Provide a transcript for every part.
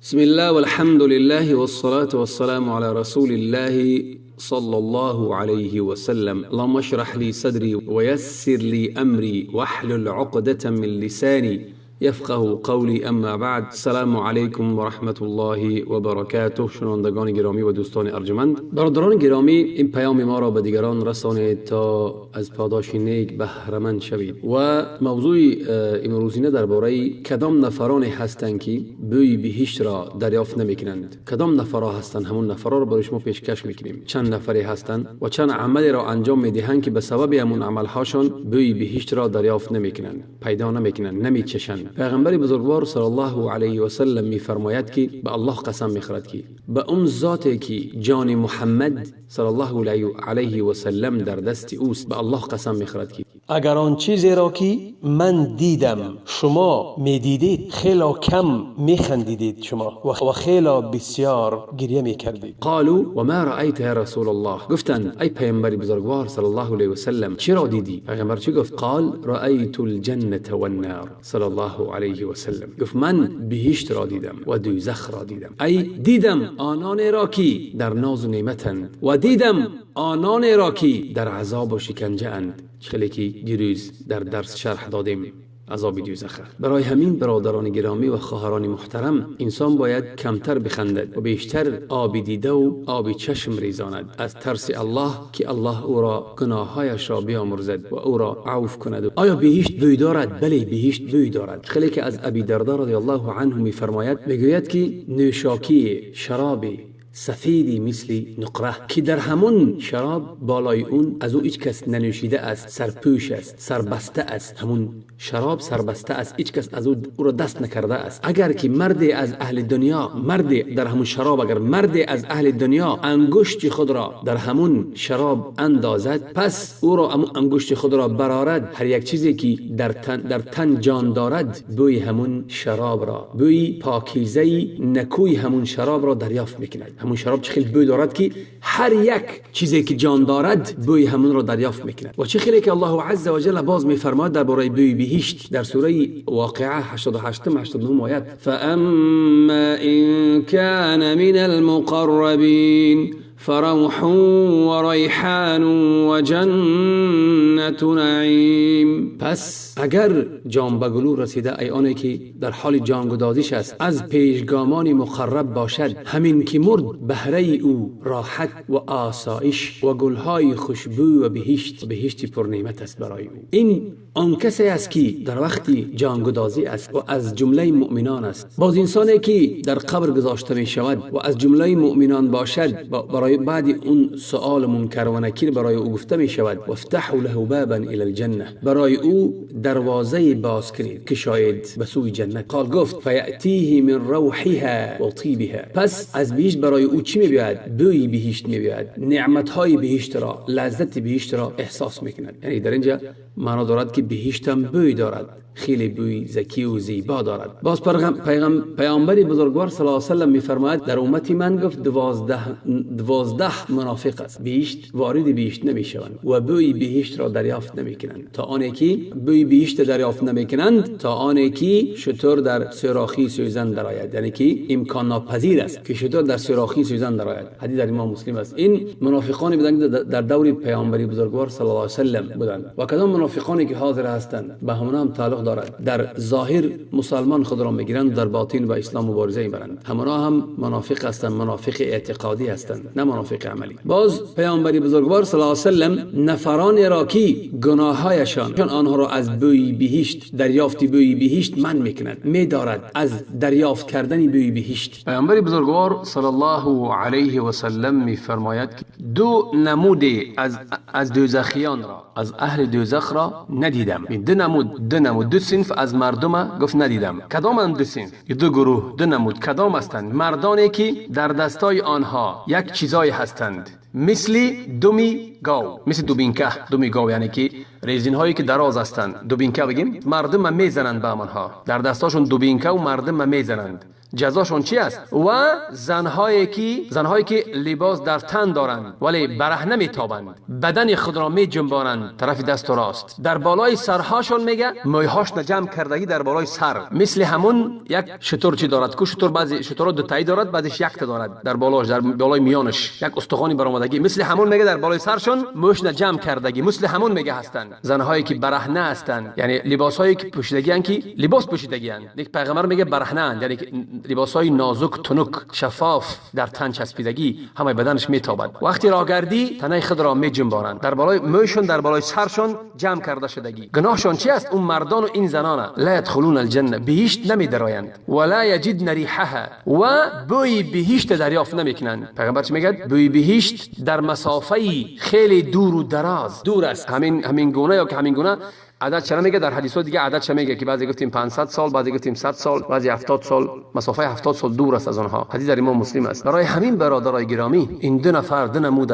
بسم الله والحمد لله والصلاة والسلام على رسول الله صلى الله عليه وسلم. اللهم اشرح لي صدري ويسر لي أمري واحلل عقدة من لساني يفقه قولي. اما بعد، السلام علیکم و رحمت الله و برکاته. شنوندگان گرامی و دوستان ارجمند، برادران گرامی، این پیام ما را به دیگران رسانید تا از پاداش نیک بهره‌مند شوید. و موضوع امروزینه درباره کدام نفرانی هستند که بوی بهشت را دریافت نمیکنند. کدام نفرها هستند؟ همون نفرها را برای شما پیشکش میکنیم. چند نفری هستند و چند عملی را انجام میدهند که به سبب همون عملهاشان بوی بهشت را دریافت نمیکنند، پیدا نمیکنند، نمیچشند. پیغمبر بزرگوار صلی الله علیه و سلم میفرماید که به الله قسم میخورد که به اون ذاتی که جان محمد صلی الله علیه و سلم در دست اوست، به الله قسم میخورد که اگر آن چیزی را که من دیدم شما میدیدید، خیلی کم میخندیدید شما و خیلی بسیار گریه میکردید. قالوا و ما رأیت یا رسول الله، گفتند ای پیامبر بزرگوار صلی الله علیه و سلم چرا دیدی؟ پیغمبر چی گفت؟ قال رأیت الجنة والنار صلی الله علیه و سلم. گفت من بهشت را دیدم و دوزخ را دیدم. ای دیدم آنان را که در ناز و نعمتند و دیدم آنان را که در عذاب و شکنجه اند. خیلی که دیروز در درس شرح دادیم عذاب دوزخ. برای همین برادران گرامی و خواهران محترم، انسان باید کمتر بخندد و بیشتر آب دیده و آب چشم ریزاند از ترس الله که الله او را گناههایش را بیامرزد و او را عفو کند. آیا بهشت بوی دارد؟ بله، بهشت بوی دارد. خیلی که از ابی دردا رضی الله عنه میفرماید، میگوید که نوشاکی شراب سفیدی مثل نقره که در همون شراب بالای اون از او هیچ کس ننوشیده است، سرپوش است، سربسته است. همون شراب سربسته است، هیچ کس از او را دست نکرده است. اگر که مرد از اهل دنیا، مرد در همون شراب، اگر مرد از اهل دنیا انگشت خود را در همون شراب اندازد، پس او را انگشت خود را برارد، هر یک چیزی که در تن جان دارد بوی همون شراب را، بوی پاکیزه نکوی همون شراب را دریافت میکند. همون شراب چه خیلی بوی دارد که هر یک چیزی که جان دارد بوی همون را دریافت میکند. و چه خیلی که الله عز و جل باز میفرماید درباره بوی بهشت در سوره واقعه 88 89 آیت: فاما ان کان من المقربین فروح و ریحان و جنت نعیم. پس اگر جان به گلو رسیده، ای آنی که در حال جانگدازیش است، از پیشگامان مقرب باشد، همین که مرد بهره او راحت و آسایش و گلهای خوشبو و بهشت، بهشت پرنعمت است برای او. این آن کسی است که در وقتی جانگدازی است و از جمله مؤمنان است. باز انسانی که در قبر گذاشته می شود و از جمله مؤمنان باشد، برای بعد اون سؤال منکر و نکیر برای او گفته می شود: وافتحوا له بابا الی الجنه، برای او دروازه باز کنید که شاید به سوی جنت. قال گفت فیأتیه من روحها و طیبها. پس از بهشت برای او چی می بیاید؟ بوی بهشت می بیاید، نعمت های بهشت را، لذت بهشت را احساس می کند. یعنی در اینجا معنا دارد که بهشت هم بوی دارد، خیلی بوی زکی و زیبا دارد. باز پیامبر بزرگوار صلی الله علیه و سلم میفرماید در امت من گفت 12 منافق است، بهشت وارد بهشت نمیشوند و بوی بهشت را دریافت نمیکنند تا آنی که بوی بهشت دریافت نمیکنند تا آنی که شتر در سوراخی سوزن درآید. یعنی که امکان ناپذیر است که شتر در سوراخی سوزن درآید. حدیث در امام مسلم است. این منافقانی بودند که در دور پیامبر بزرگوار صلی الله علیه و سلم بودند و کدام منافقانی که حاضر هستند به همون هم تعلق دارد. در ظاهر مسلمان خود را میگیرند، در باطن با اسلام مبارزه میبرند. همونا هم منافق هستند، منافق اعتقادی هستند، نه منافق عملی. باز پیامبر بزرگوار صلی الله علیه و سلم نفران را که گناهایشان آنها را از بوی بهشت، دریافت بوی بهشت من میکند، میدارد از دریافت کردن بوی بهشت. پیامبر بزرگوار صلی الله علیه و سلم میفرماید دو نمود از دوزخیان را، از اهل دوزخ را ندیدم. دو نمود دو صنف از مردم گفت ندیدم. کدام هم دو صنف؟ دو گروه، دو نمود کدام هستند؟ مردانی که در دستای آنها یک چیزای هستند. مثل دمی گاو، مثل دوبینکه، دمی گاو یعنی که ریزین هایی که دراز هستند، دوبینکه بگیم، مردم میزنند به آنها، در دستاشون دوبینکه و مردم میزنند. جزاشون چی است؟ و زنهایی که لباس در تن دارند ولی برهنه میتابند، بدن خود را میجنبانند طرف دست و راست، در بالای سرهاشون میگه مویهاش جمع کردگی در بالای سر، مثل همون یک شتر چی دارد کو شتر، بعضی شترها دو تایی دارد، بعضیش یک تا دارد، در بالاش، در بالای میانش یک استخوانی برآمدگی، مثل همون میگه در بالای سرشون موش جمع کردگی، مثل همون میگه هستند زنهایی که برهنه هستند، یعنی لباسهایی که پوشیدگی اند، که لباس پوشیدگی اند. یک پیغمبر میگه برهنه اند، یعنی لباسهای نازک، تنک، شفاف در تن چسبیدگی، همه بدنش میتابد. وقتی راهگردی تنه خود را میجنبانند، در بالای موشون، در بالای سرشون جمع کرده شدگی. گناهشون چی است؟ اون مردان و این زنان لا يدخلون الجنه، بهشت نمیدرایند، ولا یجدن ریحها، و بوی بهشت دریافت نمیکنند. پیغمبر چی میگه؟ بوی بهشت در مسافه خیلی دور و دراز دور است. همین گونه یا که همین گونه عدد چرا میگه؟ در حدیث دیگه عدد چه میگه که بعضی گفتیم 500 سال، بعضی گفتیم 100 سال، بعضی 70 سال، مسافه 70 سال دور است از آنها. حدیث در امام مسلم است. برای همین برادرای گرامی، این دو نفر دو نمود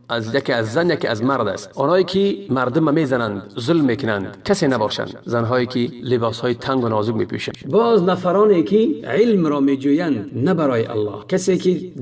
از یکی از زن یکی از مرد است. آنهایی که مردم میزنند، ظلم میکنند، کسی نباشند. زنهایی که لباسهای تنگ و نازک میپوشند. باز نفرانی که علم را میجویند نه برای الله، کسی که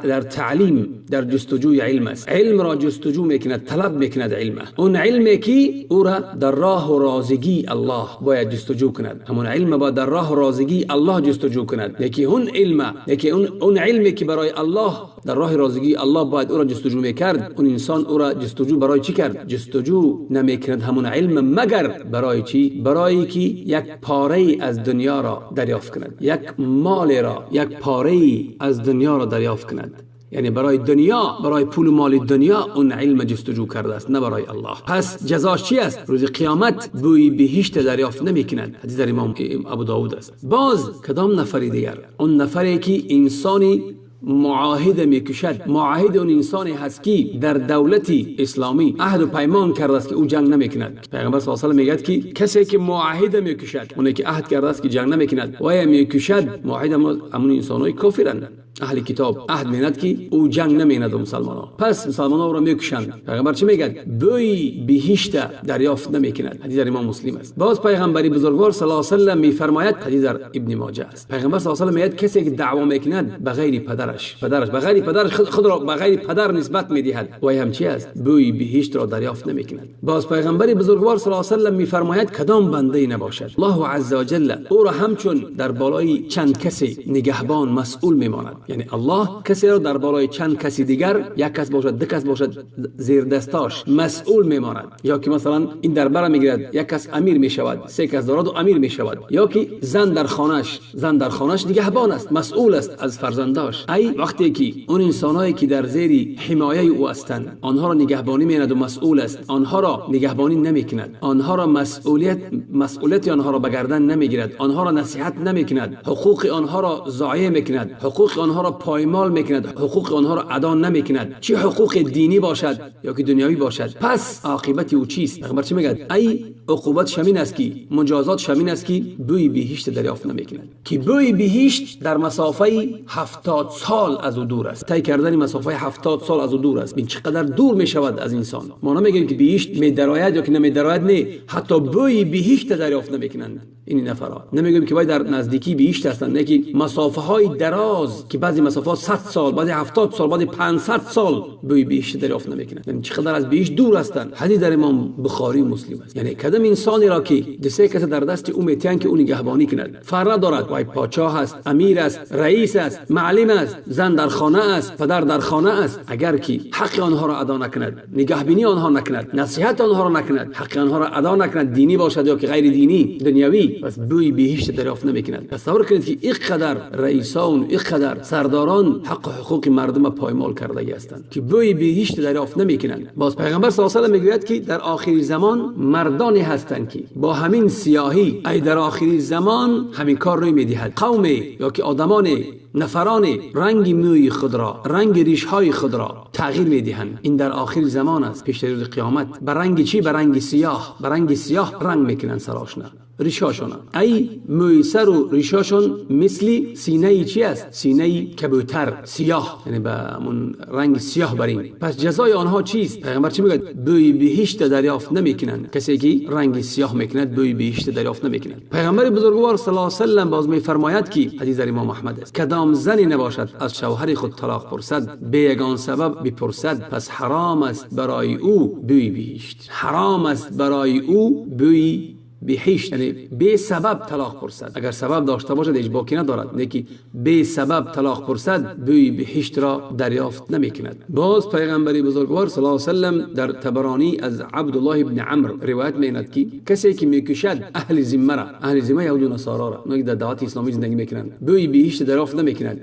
در تعلیم، در جستجوی علم است، علم را جستجو میکند، طلب میکند علمه، اون علمی که او را در راه و رازگی الله باید جستجو کند، همون علم باید در راه و رازگی الله جستجو کند. یکی اون علم، یکی اون علمی که برای الله در راه رازگی الله باید او را جستجو میکرد، اون انسان او را جستجو برای چی کرد؟ جستجو نمیکند همون علم مگر برای چی؟ برای که یک پاره از دنیا را دریافت کند، یک مال را، یک پاره از دنیا را دریافت کند. یعنی برای دنیا، برای پول و مال دنیا اون علم جستجو کرده است، نه برای الله. پس جزاش چی است؟ روز قیامت بوی بهشت دریافت نمیکند. حدیث در امام ابو داود است. باز کدام نفری دیگر؟ اون نفری که انسانی معاهد میکشد. معاهد اون انسانی هست که در دولت اسلامی عهد و پیمان کرده است که او جنگ نمیکند. پیغمبر صلی الله علیه و میگه که کسی که معاهد میکشد، اونی که عهد کرده است که جنگ نمیکند و یا میکشد، معاهد همون انسانای کافرند، اهل کتاب، عهد میند که او جنگ نمیند با مسلمانان، پس مسلمانان او را میکشند. پیغمبر چی میگه؟ بوی بهشت دریافت نمیکند. حدیث در امام مسلم است. باز پیغمبری بزرگوار صلی الله علیه و سلم میفرماید، حدیث در ابن ماجه است، پیغمبر صلی الله علیه و سلم میگه کسی که دعوا میکند به غیر پدرش، به غیر پدرش، خود را به غیر پدر نسبت میدهد، و هم چی است؟ بوی بهشت را دریافت نمیکند. باز پیغمبری بزرگوار صلی الله علیه و سلم میفرماید کدام بنده نباشد الله عز وجل او را همچون در بالای چند کسی نگهبان مسئول میماند. یعنی الله کسی را در بالای چند کسی دیگر، یک کس باشد، دو کس باشد، زیر دستاش مسئول میماند. یا که مثلا این در بر میگیرد، یک کس امیر میشود، سه کس دارد و امیر میشود. یا که زن در خانهش نگهبان است، مسئول است از فرزنداش. ای وقتی که اون انسانایی که در زیر حمایه او هستند، آنها را نگهبانی میکند و مسئول است، آنها را نگهبانی نمیکند، آنها را مسئولیت آنها را به گردن نمیگیرد، آنها را نصیحت نمیکند، حقوق آنها را ضایع میکند، حقوق آنها را پایمال میکند، حقوق آنها را ادا نمیکند، چه حقوق دینی باشد یا که دنیوی باشد. پس عاقبت او چیست؟ پیغمبر چی میگه؟ ای عقوبت شمین است که مجازات شمین است که بوی بهشت دریافت نمیکند، که بوی بهشت در مسافه 70 سال از او دور است. طی کردن مسافه 70 سال از او دور است. این چقدر دور میشود از انسان. ما نمیگیم که بهشت میدراید یا که نمیدراید، نه، حتی بوی بهشت دریافت نمیکنند این نفرات. نمیگیم که باید در نزدیکی بهشت هستند، نه که مسافه های دراز که بعضی مسافه 100 سال، بعضی 70 سال، بعضی 500 سال بوی بهشت دریافت نمیکنند. یعنی چقدر از بهشت دور هستند. حدیث در امام بخاری مسلم است. یعنی کدام انسانی را که دسته کس در دست او میتین که او نگهبانی کند، فرق ندارد وای پاچاه است، امیر است، رئیس است، معلم است، زن در خانه است، پدر در خانه است، اگر که حق آنها را ادا نکند، نگهبانی آنها نکند، نصیحت آنها را نکند، حق آنها را ادا نکند، دینی باشد یا که غیر دینی، دنیوی، پس بوی بهشت دریافت نمیکند. تصور کنید که اینقدر رئیسان، اینقدر سرداران حق و حقوق مردم پایمال کرده هستند که بوی بهشت دریافت نمیکنند. باز پیغمبر صلی الله علیه و میگوید که در آخر زمان مردانی هستند که با همین سیاهی، ای در آخر زمان همین کار روی میدهد، قوم یا که آدمان، نفران رنگ موی خود را، رنگ ریش های خود را تغییر میدهند. این در آخر زمان است، پیش روز قیامت. به رنگ چی؟ به رنگ سیاه، به رنگ سیاه رنگ میکنند سراشنا. ریشاشان. ای موی سر و ریشاشان مثل سینه چی است؟ سینه کبوتر سیاه، یعنی به همون رنگ سیاه برین. پس جزای آنها چیست؟ پیغمبر چی میگه؟ بوی بهشت دریافت نمیکنند. کسی که رنگ سیاه میکند بوی بهشت دریافت نمیکند. پیغمبر بزرگوار صلی الله علیه و سلم باز میفرماید که حدیث در امام احمد است: کدام زنی نباشد از شوهر خود طلاق پرسد به یگان سبب بپرسد، پس حرام است برای او بوی بهشت. حرام است برای او بوی بهشت، یعنی بی سبب طلاق پرسد. اگر سبب داشته باشد هیچ باکی ندارد، نه بی سبب طلاق پرسد بوی بهشت را دریافت نمیکند. باز پیغمبر بزرگوار صلی الله علیه و سلم در تبرانی از عبدالله ابن عمرو روایت میکند که کسی که میکشد اهل ذمه را، اهل ذمه یهود و نصارا را، اونایی که در دعوت اسلامی زندگی میکنند، بوی بهشت دریافت نمیکند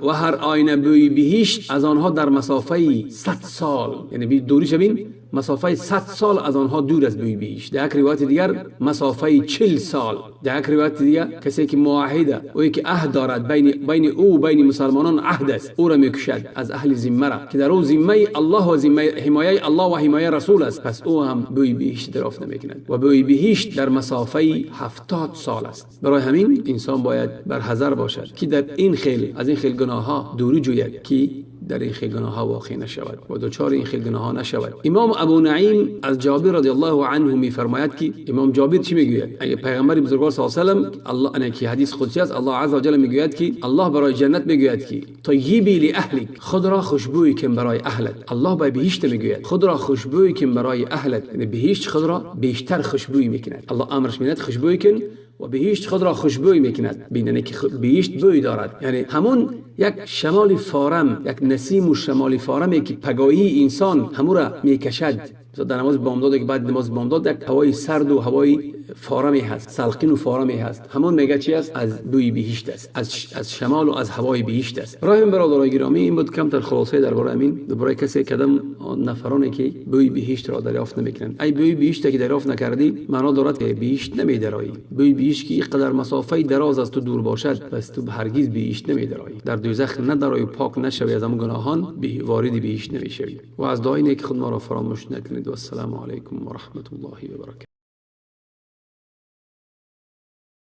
و هر آینه بوی بهشت از آنها در مسافه 100 سال، یعنی دوری شبین مسافه 100 سال از آنها دور از بوی بهشت. در یک روایت دیگر مسافه 40 سال. در یک روایت دیگر کسی که معاهده او که عهد دارد بین او و بین مسلمانان عهد است، او را میکشد از اهل ذمه را که در او ذمه الله و ذمه حمایه الله و حمایه رسول است، پس او هم بوی بهشت دریافت نمیکند و بوی بهشت در مسافه 70 سال است. برای همین انسان باید بر حذر باشد که در این خیل از این خیل گناه ها دوری جوید که در این خیل گناه ها واقع نشود و دچار این خیل گناه ها نشود. امام ابو نعیم از جابر رضی الله عنه میفرماید که امام جابر چی میگوید؟ اگه پیغمبر بزرگوار صلی الله علیه و سلم الله انا که حدیث قدسی است، الله عز و جل میگوید که الله برای جنت میگوید که طیبی لاهلک، خود را خوشبوی کن برای اهلت. الله به بهشت میگوید خود را خوشبوی کن برای اهلت، یعنی بهشت خود را بیشتر خوشبوی میکند. الله امرش میکند خوشبوی کن و بهشت خود را خوشبوی میکند. بیننه که بهشت بوی دارد، یعنی همون یک شمال فارم، یک نسیم و شمال فارمی که پگاهی انسان همو را میکشد. در نماز بامداد که بعد نماز بامداد یک هوای سرد و هوای فارمی هست، سلقین و فارمی هست، همون میگه چی است؟ از بوی بهشت است، از شمال و از هوای بهشت است. راه برادرای گرامی این بود کمتر خلاصه درباره همین، درباره کسی کدام نفرانی که بوی بهشت را دریافت نمیکنند. ای بوی بهشت که دریافت نکردی معنا دارد که بهشت نمیدرایی. بوی بهشت که اینقدر مسافه دراز از تو دور باشد، پس تو هرگز بهشت نمیدرایی، در دوزخ ندرایی و پاک نشوی از آن گناهان، وارد بهشت نمیشوی. و از دعای نیک خود ما را فراموش نکنید. و السلام علیکم و رحمت الله و برکاته.